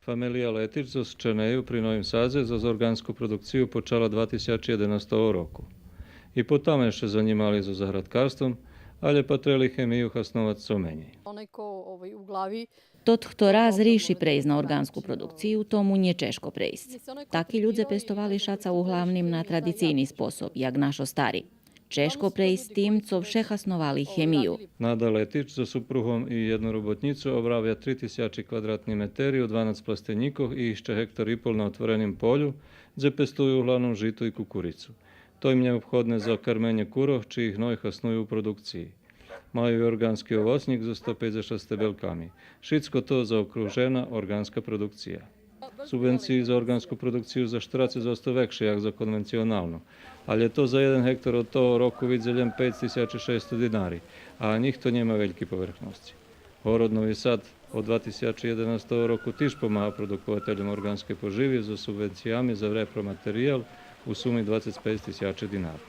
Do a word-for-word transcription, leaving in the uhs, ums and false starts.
Памелия Летич зоз Ченею при Новим Садзе зоз орґанску продукцию почала два тисячи єденастого року. И потам ше занїмали зоз заградкарством, алє патрели хемию хасновац цо менєй. Onaj ko, ovaj, u glavi Тот, хто раз риши прейсц на орґанску продукцию, тому нє чежко прейсц. Таки людзе пестовали шаца углавним на традицийни способ, як нашо стари. Чежко прейсц тим цо вше хасновали хемию. Нада Летич зоз супругом и єдну роботнїцу обравя три тисячи квадратни метери у дванац пластенїкох и ище гектар и пол на отвореним полю, дзе пестую углавним жито и кукурицу. То им нєобходне за карменє курох, чий гной хасную у продукциї. Маю и орґански овоцнїк зоз сто пейдзешат стебелками. Шицко то заокружена орґанска продукция. Субвенциї за орґанску продукцию за штерацец одсто векше як за конвенционалну. Алє то за єден гектар од того року видзи лєм пейц тисячи шейсто динари, а нїхто нєма вельки поверхносци. Город Нови Сад од два тисячи єденастого року тиж помага продуковательом орґанскей поживи зоз субвенциями за репроматериял у суми двацец пейц тисячи динари.